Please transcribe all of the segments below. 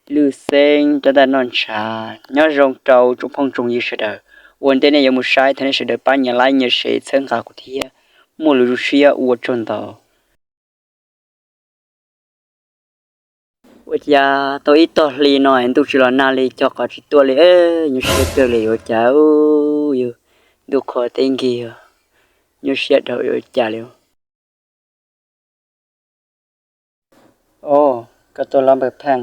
Lwj xeeb rov tag noj ntshav, nyob zoo rau tsoom phooj tsoom ywg sawv daws. Ua ntej nej yuav mus saib, thov nej sawv daws pab nias like nias share txhawb nqa kuv thiab. Muaj lus zoo siab ua tsaug ntau. Ua cas tau ib tog hli no ntuj tsis los nag li, cog qhov tsis tuaj li, nyuaj siab kawg li, ua cas yus ntuj qhua teb nkig, nyuaj siab dhau ua cas li. Os, koj tuaj los npawg Pheej,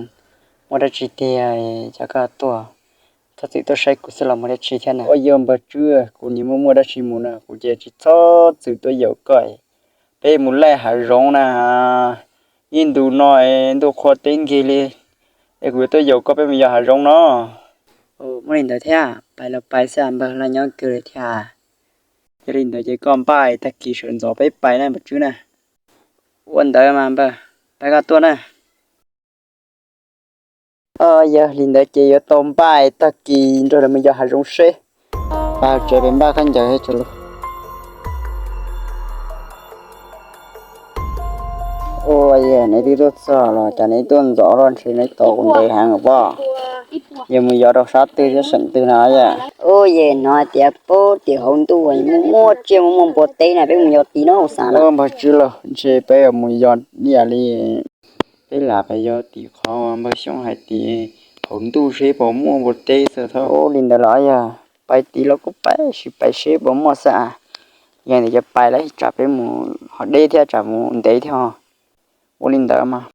muaj dab tsi tiag cas koj tuaj? Txhob txwm tuaj saib kuv xwb los muaj dab tsi thiab na? Ua yog npawg Tswb, kuv nim muaj muaj dab tsi mus no, kuv ces tsis txhob txwm tuaj yaum koj. Peb mus laij hav zoov na, ib ntus no ntuj qhua teb nkig li, es kuv yuav tuaj yaum koj peb mus yos hav zoov no. Muaj li ntawd thiab, pais los pais xwb, npawg los nyob kawg li thiab. Yog li ntawd ces koj npaj tag kis sawv ntxov peb pais na npawg Tswb na. Ua ntawd mas npawg, pais koj tuaj na. Yog li ntawd ces yuav tau npaj tag kis nrog lawv mus yos hav zoov seb. Pais tsev pem npaj khaub ncaws tso lus. Ua yog neb twb tuaj txog los cas neb tuaj ntxov los ntshe neb tos kuv ntev heev pob. Yog mus yos rau sab twg thiab seem twg no yom? Ua yog hnov tias pab tim hauv ntuj muaj muaj tsiaj muaj muaj npua teb na, peb mus yos tim no xav na. Npawg Tswb los ntshe peb mus yos ib yam li peb lam pais yos tim qhov npawg Xyooj hais tias hauv ntuj seb puas muaj npua teb xwb thiab. Ua li ntawd los yog pais tim los kuj pais, sim pais seb puas muaj xwb. Yog ntawd ces pais lawm, tsam peb mus ho deb thiab tsam mus ntev thiab. Ua li ntawd mas.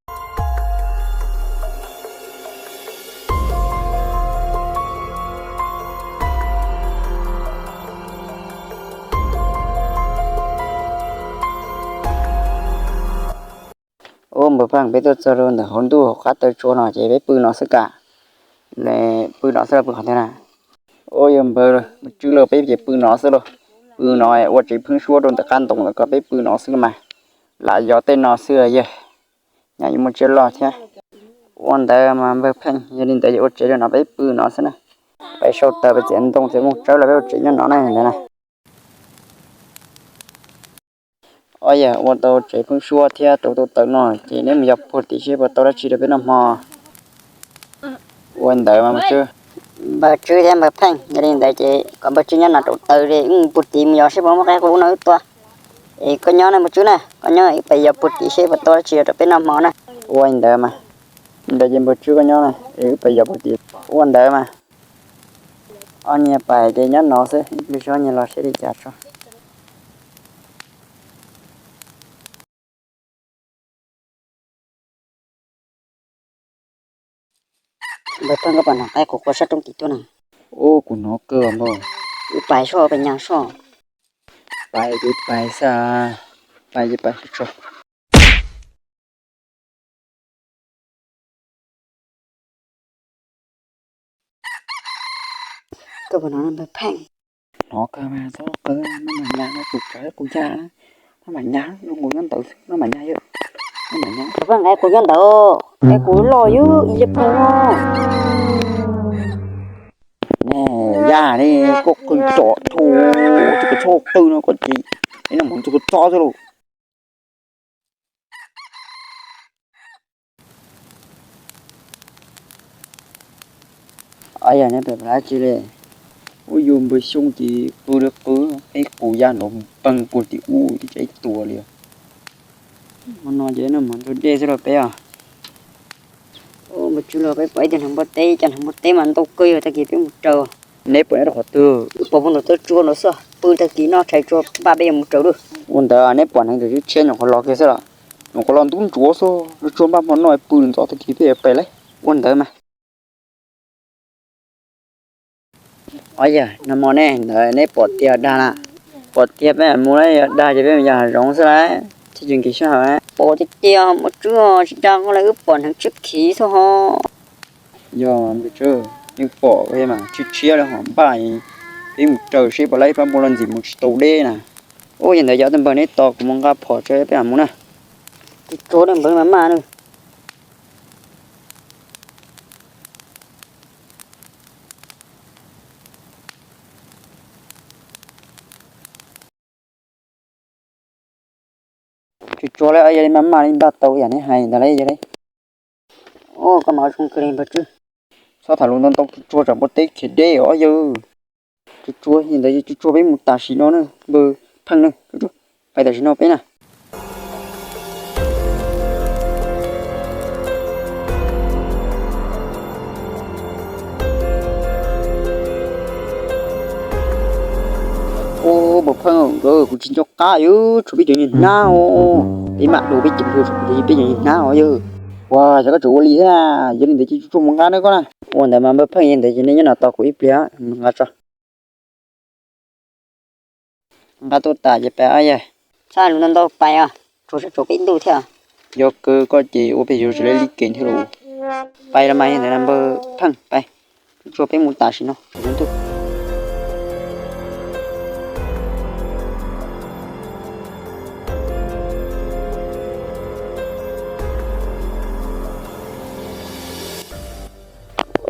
Ua npawg Pheej, peb tuaj txog rau ntawm hauv ntuj hauv qab taw tsua no ces peb pw no xwb ka. Pw no xwb los pw qhov twg na? Ua yog npawg Tswb los peb ces pw no xwb lauj. Pw no ua tsev pheeb suab rau ntawm qab ntoo lawm, kom peb pw no xwb mas. Lam yos tej no xwb yog nyaj yuav muaj tsiaj loj thiab. Ua ntawd mas npawg Pheej, yog li ntawd ces ua tsev rau no peb pw no xwb na. Peb sau taws peb txiav ntoo txiav moo tsawb los peb ua tsev nyob no na ntawd na. Ob yam ua tau tsev pheeb suab thiab rau tau taws no ces neb mus yos puag tim seb puas tau dab tsi rau peb noj hmo. Ua ntawd mas npawg Tswb. Npawg Tswb thiab npawg Pheej, yog li ntawd ces kom npawg Tswb nyob no rau taws li, wb mus puag tim mus yos seb puas muaj qaib qus no wb tua. Es koj nyob na npawg Tswb na, koj nyob wb pais yos puag tim seb puas tau dab tsi rau peb noj hmo na. Ua li ntawd mas. Ntawd ces npawg Tswb koj nyob na, es wb pais yos puag tim. Ua ntawd mas. Ob niag pais ces nyob no xwb, ib pliag ob niag los seb li cas tso. Npawg Pheej, koj puas hnov qaib qus quaj sab roob tim tuaj na? Ub, kuv hnov kawg npawg. Wb pais soj, pais nyas soj. Pais ces pais xwb, pais ces pais tso. Koj puas hnov npawg Pheej? Hnov kawg mas, txhob qw, maj mam nyas, kuv tsav kuv yaj, maj mam nyas, zoo nkaus nyob ntawd xwb, maj mam nyas yom, maj mam nyas. Npawg Pheej, qaib qus nyob ntawd, qaib qus loj yog ib yam phoom. Yaj li koj qw tsom thuv, tsis txhob qw no koj ces, es no mus txog koj txob xwb lauj. Yog neb pem dab tsi li? Ub, yus npawg Xyooj ces qw li qw, qaib qus ya nrov peeg puag tim ub ib tsam ib tua li. Hmo no ces noj mov ntxuag dej xwb los peb os. Ub, npawg Tswb los peb pom ib tug hneev npua teb, cov hneev npua teb mas ntau kawg, yog tag kis peb mus raws. Neb pom nyob rau qhov twg? Pom puag nram toj tsua no xwb, pw tag kis noj tshais tsua paj peb yuav mus raws lawm. Ua ntawd neb pom hneev ntawd tshiab tshiab nyuam qhuav los kiag xwb los? Nyuam qhuav los ntub ntsuav xwb, tsuag npaj hmo noj pw ntxov tag kis peb yuav pais lawm. Ua ntawd mas. Ob yawg, nag hmo nej ntawd neb pom tias dag na, pom tias peb mus lawm yog dag ces peb mus yos hav zoov xwb lawm thiaj tsis nkim sij hawm. Pom tiag tiag, mus tsuag tsis dag qhov lawv wb pom hneev tshiab khiv xwb ho. Yog npawg Tswb, yeej pom mas tshiab tshiab li ho npaj, peb mus raws seb puas laib pab npua los ntxim mus tsis tau deb na. Ub, yog ntawd cov tub npawg neb tos kuv mus nqa phom tso peb mam mus na. Tus tsov ne npawg mas maj na. Tsuag tsuag li, yog li maj maj li npaj tau yam neb hais ntawd li yog li. Koj mas zoo kawg li npawg Tswb. Txhob tham lus ntau ntau, tsuag tsuag tsam npua teb khiav deb os yawg. Tsuag tsuag li ntawd, tsuag tsuag peb mus tam sim no na npawg Pheej na. Pais tam sim no peb na. Ua npawg Pheej, kuv tsis nco qab yawg, tshuav peb cov niag hnab os. Peb mam dua peb cov niag hnab os yawg. Ua yog koj tseem ua li thiab, yog li ntawd ces tsuag tsuag mus nqa na koj na. Ua ntawd mas npawg Pheej, yog ntawd ces nej nyob no tos kuv ib pliag, mus nqa tso. Nqa tuaj tas ces pais os yawg. Txhob lus ntau ntau, pais os, tsuag tsuag peb ntuj thiab. Yog kawg koj ces ua peb yuav tsis lawv li kev thiab lauj. Pais los mas yog ntawd npawg Pheej, pais. Tsuag tsuag peb mus tam sim no, tsaus ntuj.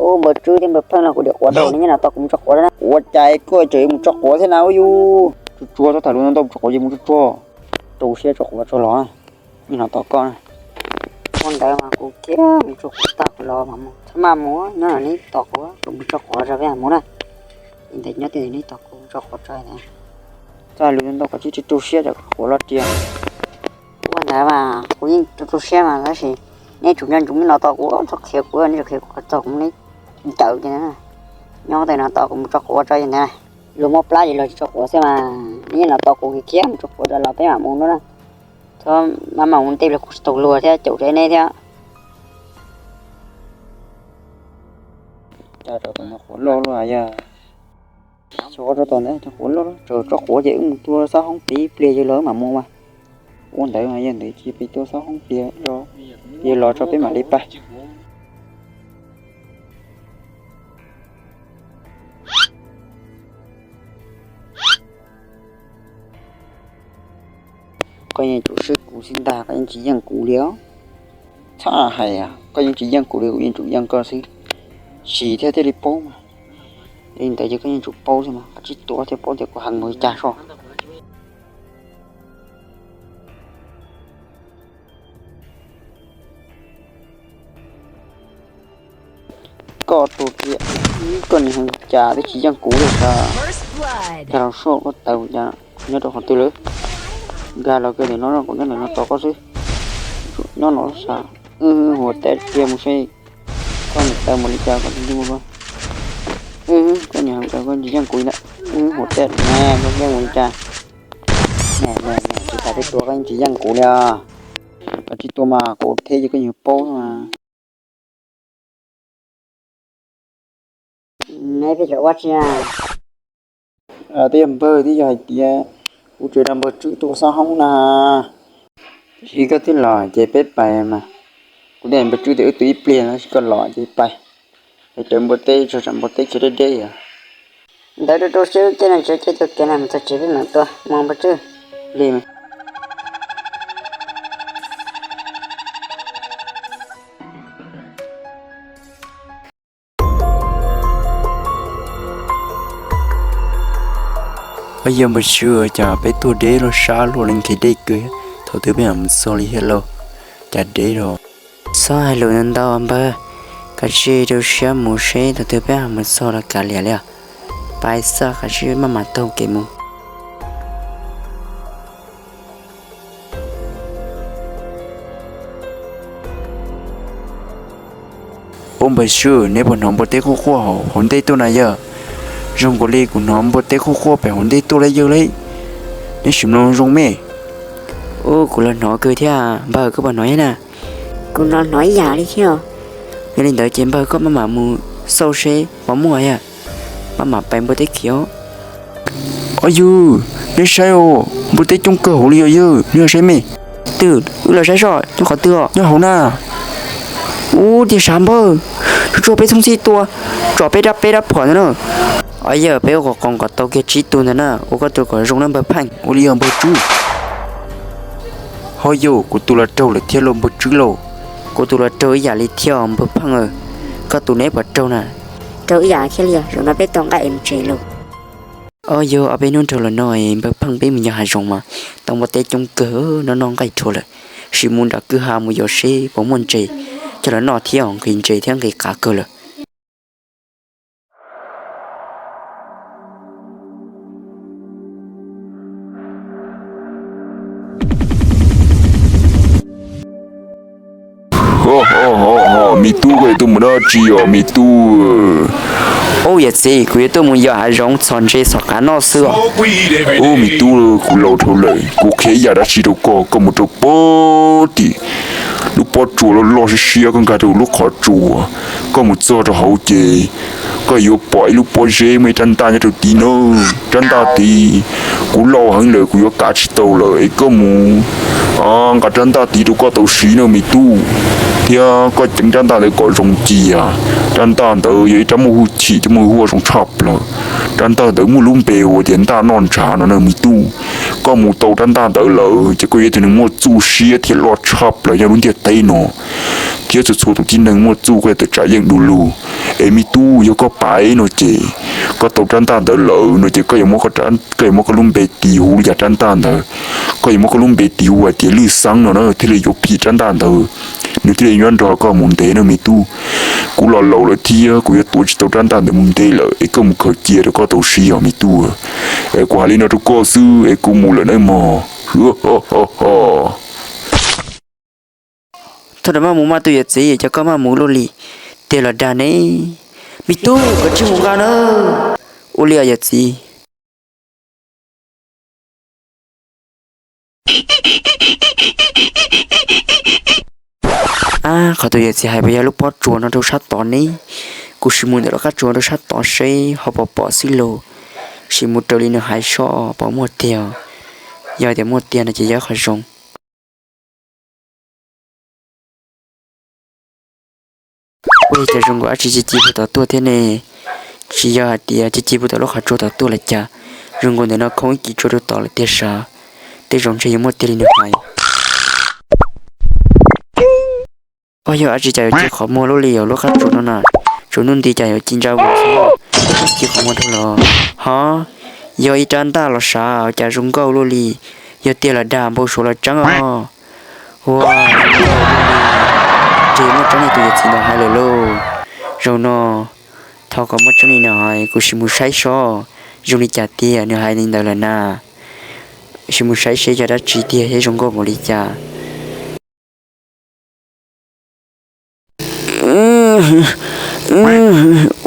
Ua npawg Tswb thiab npawg Pheej no, kuv dim quav rau nej nyob no tos kuv mus tso quav na. Ua cas koj tseem yuav mus tso quav thiab na, ua yus. Tsuag tsuag txhob tham lus ntau ntau, mus tso quav ces mus tsuag tsuag. Rau siab tso quav tso los, nej no tos koj na. Ua ntawd mas kuv thiaj mus tso quav tag los mas mus, txhob maj mus, nyob no neb tos kuv, kuv mus tso quav tso peb mam mus na. Li ntawd nyob twj ywm neb tos kuv mus tso quav tso. Txhob tham lus ntau ntau, koj tsis rau siab, tso quav los tiag. Ua ntawd mas kuv yeej rau rau siab mas, tab sis nej tsum nco ntsoov nyob no tos kuv, txhob qhia kuv, nej qhia kuv kom txog kuv muab neb ncaws tiag na. Nyob ntawm no tos kuv mus tso quav tso yawg ntawd. Luag muab plab ces luag tsis tso quav xwb mas, nej nyob no tos kuv khiav mus tso quav tso los peb mam mus no na. Txhob maj mam mus, tej pliag kuv tsis tau luag thiab caum tso neb thiab. Cas rau tom no quav loj luaj yog. Xyov rau tom ntawd cov quav loj, tsuag tsuag quav ces wb mus tua xob hoob pliag, ib pliag yawg los wb mam mus mas. Ua ntawd yog ntawd ces peb tua xob hoob pliag, yawg los tso peb mam li pais. Koj yeej tsum swb kuv xwb ntag, koj yeej tsis yeej kuv li os. Txhob hais, koj yeej tsis yeej kuv li, kuv yeej tsum yeej koj xwb. Siv thiab thiaj li paub mas. Li ntawd ces koj yeej tsum paub xwb mas, koj tsis tua thiaj paub tias kuv heev npaum li cas soj. Koj tus tiag, koj niag heev cas twb tsis yeej kuv li cas. Cas los soj koj taw cas nyob rau qhov twg lawm. Nkag los kiag ntawm no, kuv nyob ntawm no tos koj xwb. Nyob no sav, wb hu ua teb tiag mus seb koj niag taw npaum li cas koj tsis ntsia mus. Koj niag heev cas koj tsis yeej kuv li ntawd. Wb hu ua teb ne, koj yeej mus li cas. Tsis tas peb tua koj yeej tsis yeej kuv li os. Koj tsis tua mas kuv theb ces koj yuav paub mas. Neb peb yuav ua tsi? Twb yog npawg, twb yog hais tias kuv tseem nrog npawg Tswb tua xob hoob na. Ib koj twb los ces peb pais mas. Kuv thiaj npawg Tswb tias wb tua ib pliag no, ib koj los ces pais. Es cov npua teb tso tsam npua teb khiav deb deb os. Ntawd rau rau siab, wb caij no tsev, caij taug kev no mus txog tsev peb mam tua, mus npawg Tswb. Li mas. Yog npawg Tswb, cas peb tuaj deb luaj sab luaj li, nqhis deb kawg, thaum twg peb mam mus txog li thiab lauj, cas deb los. Txhob hais lus ntau ntau npawg, kav tsij rau siab mus seb thaum twg peb mam mus txog los kav liam li os. Pais xwb, kav tsij maj mam taug kev mus. Ub npawg Tswb, neb puas hnov npua teb quaj quaj hauv ntej tuaj na yawg? Zoo nkaus li kuv hnov npua teb quaj quaj pem hauv ntej tuaj li yawg li. Neb sim mloog zoo me. Ub, kuv los hnov kawg thiab npawg, koj puas hnov thiab na? Kuv los hnov ib yam li thiab. Yog li ntawd ces npawg koj maj mam mus xauj seb puas muaj yog, maj mam pais npua teb khiav. Ob yawg, neb saib os, npua teb coob kawg hauv li os yawg, neb saib me. Twb, wb los saib soj nyob qhov twg os? Nyob hauv na. Ub, tiag sav npawg, tsuag tsuag peb txhob txhij tua, tsom peb rab peb rab phom ntawd na. Ob yawg, peb ua qos qoos kom tau kiag tsib tug ntawd na, ua koj tus kom zoo na npawg Pheej. Ua li os npawg Tswb. Ho yawg, kuv tus los raug lawm thiab lauj npawg Tswb lauj. Kuv tus los raug ib yam li thiab npawg Pheej. Koj tus neb puas raug na? Raug ib yam thiab li os, zaum no peb tau nqaij es mus tsev lauj. Ob yawg, ob peb hnub dhau los no npawg Pheej peb mus yos hav zoov mas tau npua teb coob kawg, noj noj nqaij dhuav lawm, sim mus nram kwj ha mus yos seb puas muaj ntses. coj los noj thiab, nqhis ntses thiab nqhis qav kawg lawm. Me tub, koj yuav tuaj mus dab tsi os me tub? Ub, yawm txiv, kuv yuav tuaj mus yos hav zoov txhom ntses txhom qav noj xwb os. Ub, me tub, kuv laus dhau lawm, kuv qhia ib yam dab tsi rau koj, koj mus rau pem tim lub pob tsuas loj loj siab siab, koj nkag rau lub qhov tsua, koj mus txog rau hauv ces koj yuav pom ib lub pob zeb muaj ib rab ntaj nyob rau tid na. Rab ntaj tid kuv laus heev lawm, kuv yuav kav tsis tau lawm es koj mus nqa rab ntaj tid rau koj tau siv na me tub, thiab koj ceev rab ntaj ntawd kom zoo cia. Rab ntaj ntawd yog ib rab muaj hwj chim thiab muaj hwj huam zoo tshaj plaws. Rab ntaj ntawd muaj lub npe hu ua tias ntaj noj ntshav no na me tub. Koj mus tau rab ntaj ntawd lawm ces koj yuav ib tug neeg muaj txuj siab thiab loj tshaj plaws nyob lub ntiaj teb no, thiab txhua txhua tus tib neeg muaj txuj koj yuav tawm tsam yeej du lug. Es me tub, yog koj pais no ces koj tau rab ntaj ntawd lawm no ces koj yuav muab koj lub npe tis hu li cas rab ntaj ntawd, koj yuav muab koj lub npe tis hu hais tias Lwj Xeeb no na, thiaj li yuav phim rab ntaj ntawd, nws thiaj li nyob nrog koj mus ntev na me tub. Kuv los laus lawm thiab kuv yuav tuav tsis tau rab ntaj ntawd mus ntev lawm es koj mus khaws cia rau koj tau siv os me tub. Es kuv hais li no rau koj xwb es kuv mus lawm nawb mog. Thaum maj mus maj tus yawm txiv, cas koj maj mus luaj li, tiag los dag ne? Me tub, koj tsis mus nqa na. Ua li os yawm txiv. Ab, qhov tus yawm txiv hais puas yog lub pob tsuas no rau sab tod ne? Kuv sim mus ntawm lub qab tsuas rau sab tod seb ho puas pom xwb lauj. Sim mus raws li nws hais seb puas muaj tiag. Yog tias muaj tiag no ces yog qhov zoo. Ua li cas zoo nkaus dab tsi ci ci puag tom tuaj thiab ne? Tsis yog hais tias ci ci puag tom lub qhov tsua tom tuaj los cas? Zoo nkaus ntawm no khoob ib kis tsua rau tom lawm tiag sav. Tej zaum ntshe yuav muaj tiag li nws hais. Ua yog dab tsi cas yuav ci qhov muag luaj li yog lub qab tsuas no na? Tsuas ntuj nti cas yuav ci ntsa vus xwb, ci qhov muag rau los? Ho, yog ib rab ntaj los sav, cas zoo nkauj luaj li. Yog tiag los dag, npau suav los tseeb os. Ua, ntshe muaj tseeb li tus yawm txiv ntawd hais lawm lauj. Zaum no thov kom muaj tseeb li nws hais, kuv sim mus saib seb zoo li cas tiag nws hais li ntawd lawm na. Sim mus saib seb yog dab tsi tiag thiab zoo nkauj npaum li cas.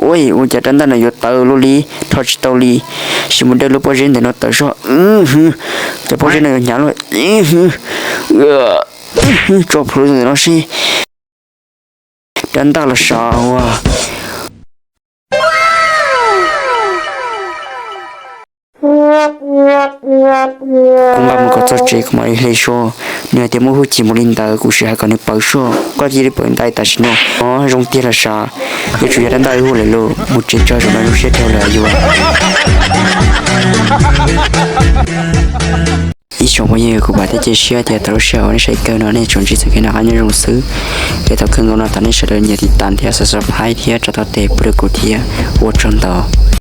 Ua, ua cas rab ntaj no yuav tawv luaj li, rho tsis tau li. Sim mus dawj lub pob zeb ntawm no tawm seb. Cov pob zeb no yuav hnyav luaj. Tso plhuav ntawm no seb. Rab ntaj los sav ua. Kuv nqa mus kom txog tsev kuv mam li hle seb. Nws hais tias muaj hwj chim npaum li ntawd, kuv sim hais kom nws paws seb. Koj cia li paws ntais tam sim no. Ov, zoo tiag los sav. Yuav tsum yog rab ntaj hu lawm lauj, mus tsev tso, zaum no zoo siab dhau lawm yuav. Ib tsoom phooj ywg, kuv vam thiab cia siab tias tau lub sij hawm uas nej saib kawg no nej tsuas ntsib txoj kev noj qab nyob zoo xwb. Es thaum kawg nkaus no thov nej sawv daws nias tiv tas thiab subscribe thiab tso tau tes pub rau kuv thiab. Ua tsaug ntau.